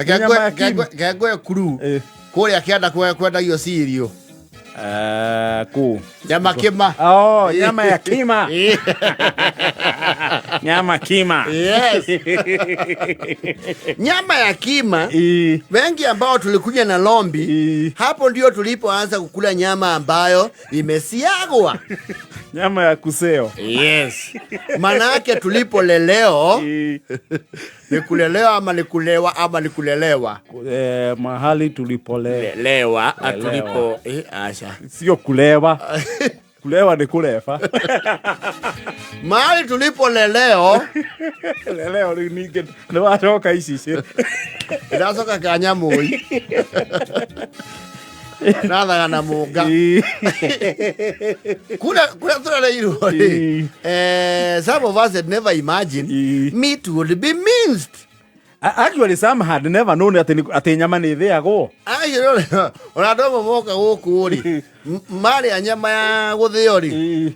Nyama ya kima. Reke ngwe kuru. Eh. Kũrĩa kĩanda kwendagio cirio. Eh, kũ? Nyama kĩma. Oh, nyama ya kima. Nyama kima. Yes. Nyama ya kima. Ii. Wengi ambao tulikuja na lombi. Ii. Hapo ndio tulipoanza kukula nyama ambayo imesiagwa. Nyama ya kuseo. Yes. Manake tulipoleleo Ii. ni kulelewa ama ni kulewa ama ni kulelewa? Eh, mahali tulipolelewa. Lelewa. Lelewa. Tulipo asha. Sio kulewa. Kulewa ni kuleva. Mahali tulipoleleo. Leleo rĩu ningĩ nĩ wacoka ici ci. Ndacoka kanyamũi. Nathaga na mũnga. Ii. Kura tũrereirwo rĩ. Ii. Some of us had never imagined Ii. meat would be minced. Actually some had never known atĩ nyama nĩ ĩthĩagwo. Acio ona andũ amwe moka gũkũ rĩ, marĩa nyama ya gũthĩo rĩ, Ii.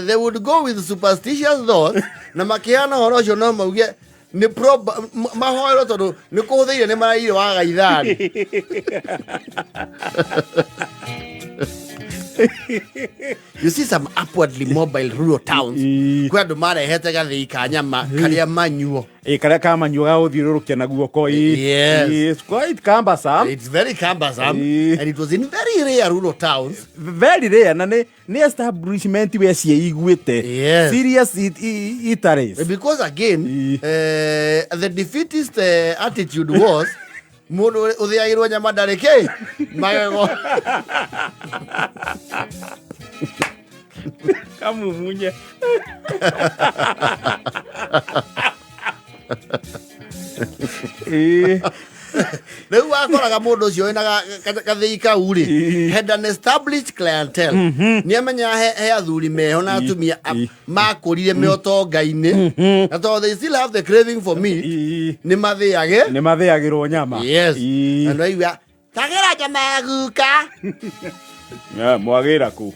they would go with superstitious thoughts na makĩheana ũhoro ũcio no mauge nĩ mahoerwo tondũ nĩ kũhũthĩire nĩ maraire wagaithari. You see some upwardly mobile rural towns Ii. kwĩ andũ marehete gathĩi ka nyama karĩa manyuo. Ĩ karĩa kamanyua ga gũthiũrũrũkia na guoko. Ĩ. Yes. Ĩ, it's quite cumbersome. It's very cumbersome. Ii. And it was in very rare rural towns. Very rare na nĩ establishment we ciĩiguĩte. Yes. Serious eateries. Because again, Ii. the defeatist attitude was mũndũ ũthĩagĩrwo nyama ndarĩ kĩ magego. Kamumunye. Ĩ. Rĩu wakoraga mũndũ ũcio wĩna gathĩi kau rĩ, Ii. had an established clientele. Nĩ amenyaga he athuri meho na atumia Ii. makũrire me ũtonga-inĩ, na tondũ they still have the craving for meat, Ĩ. nĩ mathĩage. Nĩ mathĩagĩrwo nyama. Yes. Ĩ. Na nĩwaigua tagĩra nyama ya guka. Mwagĩra kũ?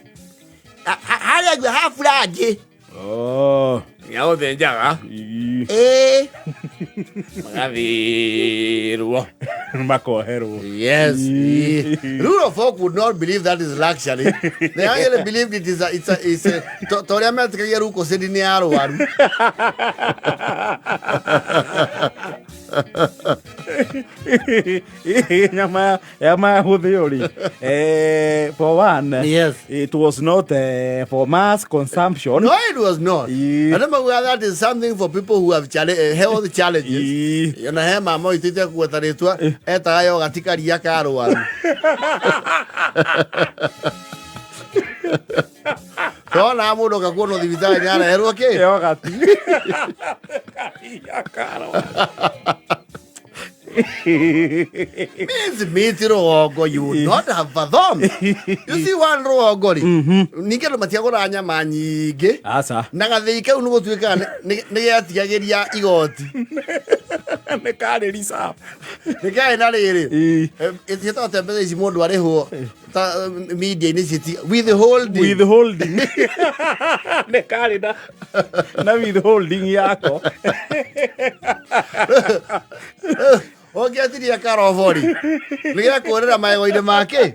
Harĩa guo ha buranjĩ. Oh. Nĩagũthĩnjaga. Ĩ. Ĩĩ. Magathĩrwo. Makoherwo. Yes. Ii. Rural folk would not believe that is luxury. They actually believed it is a, it's a, it's a, to ũrĩa metĩkagia rũkũ cindi nĩ arwaru. Nyama ya gũthĩo rĩ, for one, Yes. it was not for mass consumption. No, it was not. Ii. Andũ maugaga that is something for people who have health challenges. Ii. Ona he mama witũ itekugweta rĩtwa etaga yogati karia ka arwaru. Tona mũndũ oka kuonwo thibitarĩ nĩ areherwo kĩ? Yogati. Karia ka arwaru. Means meat rũgongo you would not have fathomed. You see one rũgongo rĩ, ningĩ andũ matiagũraga nyama nyingĩ. Aca. Na gathĩi kau nĩ gũtuĩkaga nĩ gĩatigagĩria igoti. Nĩ karĩ reserve. Nĩ karĩ na rĩrĩ. Ii. Ciĩtagwo ta mbeca ici mũndũ arĩhwo ta media-inĩ withholding. Withholding. Nĩ karĩ na withholding yako. Ũngĩatiria karobo rĩ, nĩ gĩakũrĩra magego-inĩ make.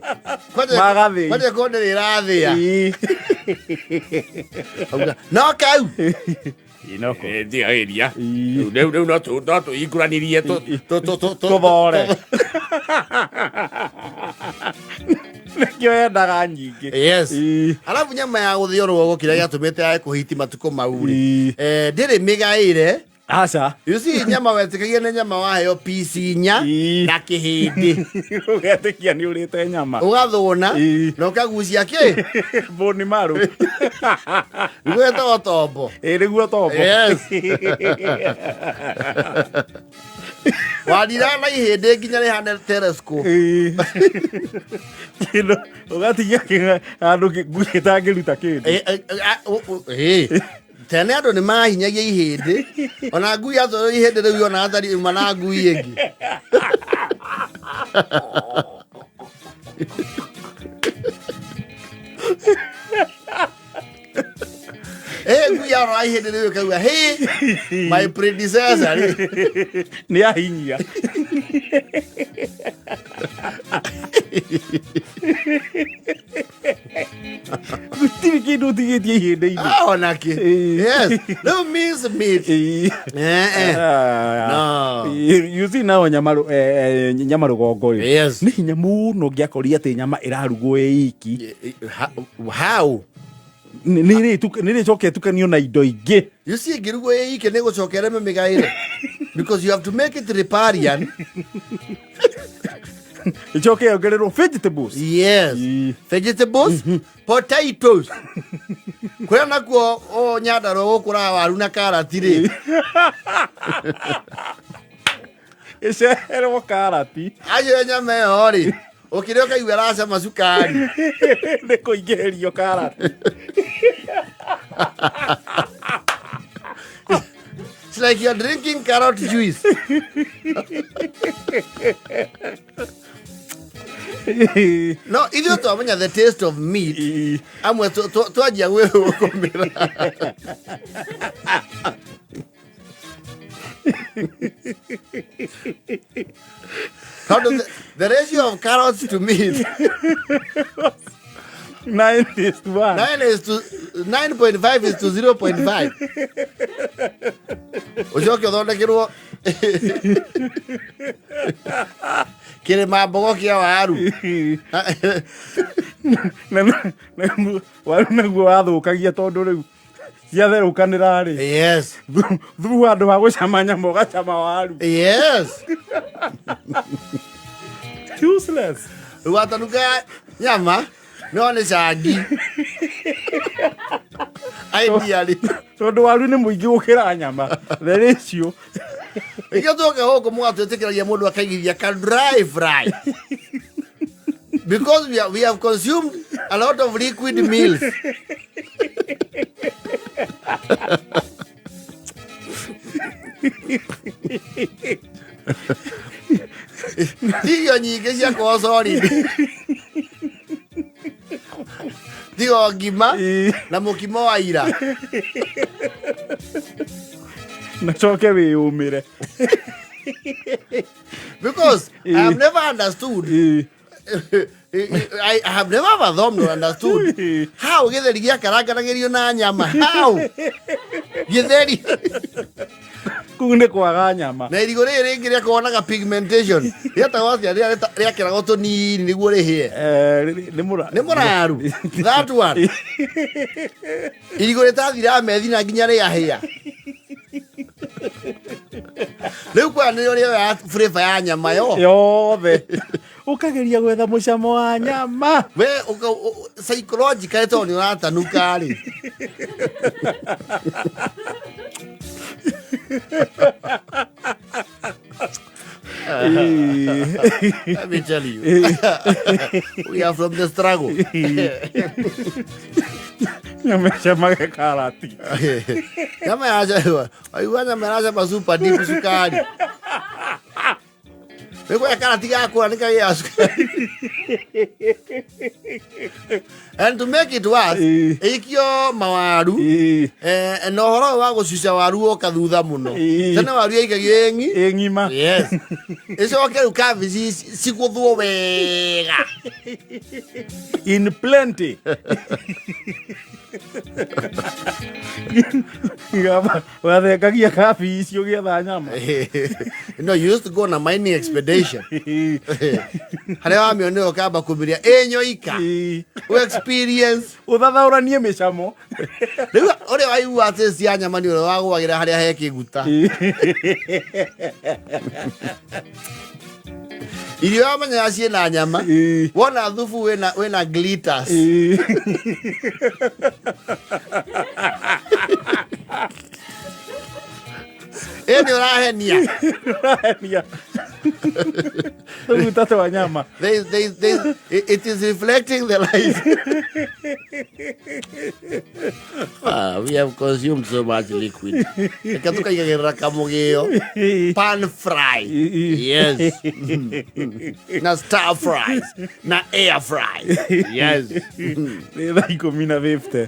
Ma gathĩi. Kwanja korwo ndĩrĩ ĩrathĩa. Ii. Auga, no kau. Inoko. Ndigagĩria. Ii. Rĩu no tũhingũranirie Tũthore. Nĩkĩo yendaga nyingĩ. Yes. Ii. Alafu nyama ya gũthĩo rũgongo kĩrĩa gĩatũmĩte yage kũhiti matukũ mau rĩ, Ii. ndĩrĩ mĩgaĩre. Aca. You see, nyama wetĩkagia nĩ nyama waheo pici inya Ii. na kĩhĩndĩ. Ũgetĩkia nĩ ũrĩte nyama. Ũgathũna Ii. na ũkagucia kĩ? Boni maru. Nĩguo ĩtagwo tombo. Ĩ nĩguo tombo. Yes. Warira na ihĩndĩ nginya rĩhane telescope. Ii. Kĩndũ ũgatigia handũ ngui ĩtangĩruta kĩndũ. Tene andũ nĩ mahinyagia ihĩndĩ ona ngui yatwarwo ihĩndĩ rĩu yonaga ta riuma na ngui ĩngĩ. Ngui Yarora ihĩndĩ rĩu ĩkaigua, "Hey, my predecessor rĩ." Nĩ ahinyia. Gũtirĩ kĩndũ ũtigĩtie ihĩndĩ-inĩ. Ah, onake. Ĩĩ. Yes, rĩu means meat. Ĩĩ. Eh, eh. Ah. No. You see now nyama nyama rũgongo rĩ, Yes. nĩ hinya mũno ngĩakoria atĩ nyama ĩrarugwo ĩ iki. How? Nĩ rĩcoke ĩtukanio na indo ingĩ. You see, ngĩrugwo ĩ ike nĩ gũcokera mĩmĩgaĩre because you have to make it riparian. Ĩcoke yongererwo vegetables. Yes. Ĩĩ. Vegetables, potatoes. Kũrĩa nakuo o Nyandarua gũkũraga waru na karati rĩ. Ĩceherwo karati. Acio nyama ĩyo rĩ, ũkĩrĩa ũkaigua ĩracama cukari. Nĩ kũingĩhĩrio karati. It's like you're drinking carrot juice. No, ithuĩ twamenya the taste of meat. Ĩĩ. Amwe twanjia gwĩthũkũmĩra. Tondũ the ratio of carrots to meat 9 is to 1. 9 is to 9.5 is to 0.5. Ũcoke ũthondekerwo kĩrĩma mbogo kĩa waru. Waru naguo wathũkagia tondũ rĩu ciatherũkanĩra rĩ, thubu handũ ha gũcama nyama ũgacama waru. Useless. Rĩu watanuka nyama no nĩ cangi. Ideally. Tondũ waru nĩ mũingĩ gũkĩra nyama, the ratio. Ikio tuoke gũkũ mũgatwĩtĩkĩragia mũndũ akaigithia ka dry fry. Because we have consumed a lot of liquid meals. Ti irio nyingĩ cia kũo solid. Tiga o ngima na mũkimo wa ira. Na coke wĩyũmĩre. Because I have never understood, I have never fathomed or understood how gĩtheri gĩakaranganagĩrio na nyama. How? Gĩtheri. Kũu nĩ kwaga nyama. Na irigũ rĩrĩ rĩngĩ rĩakoragwo na pigmentation. Rĩetagwo atĩa rĩrĩa rĩakeragwo tũnini nĩguo rĩhĩe? Nĩ mũra. Nĩ mũraru. That one. Irigũ rĩtathiraga methina nginya rĩahĩa. Rĩu kwa nĩrĩo rĩoya flavor ya nyama yo. Yothe ũkageria gwetha mũcamo wa nyama. We psychologically tondũ nĩ ũratanuka rĩ. Let me tell you. We are from the struggle. Nyama ĩcamage karati. Nyama ya waigua nyama ĩracama super deep cukari. Nĩguo karati gakũra nĩ kagĩa cukari. And to make it worse, ĩikio mawaru. Na ũhoro ũyũ wa gũcuca waru woka thutha mũno. Tene waru yaikagio ĩng'i. Ĩ ng'ima. Yes. Ĩcoke rĩu kabici cigũthwo wega. In plenty. Wathengagia kabi icio gĩetha nyama. No, you used to go on a mining expedition. Harĩa wamĩonire ũkamba kũmĩrĩa ĩ nyoika. Ũ experience. Ũthathaũranie mĩcamo. Rĩu ũrĩa waigua atĩ cia nyama nĩ ũrĩa wagũagĩra harĩa he kĩguta. Irio wamenyaga ciĩna nyama. Wona thubu wĩna glitters. Ĩ nĩ ũrahenia. Ũrahenia. Tũguta twa nyama. It is reflecting the light. Ah, we have consumed so much liquid. Reke tũkaigagĩrĩra kamũgĩo. Pan fry. Yes. Na stir fries. Na air fry. Yes. Nĩ thaa 10:50.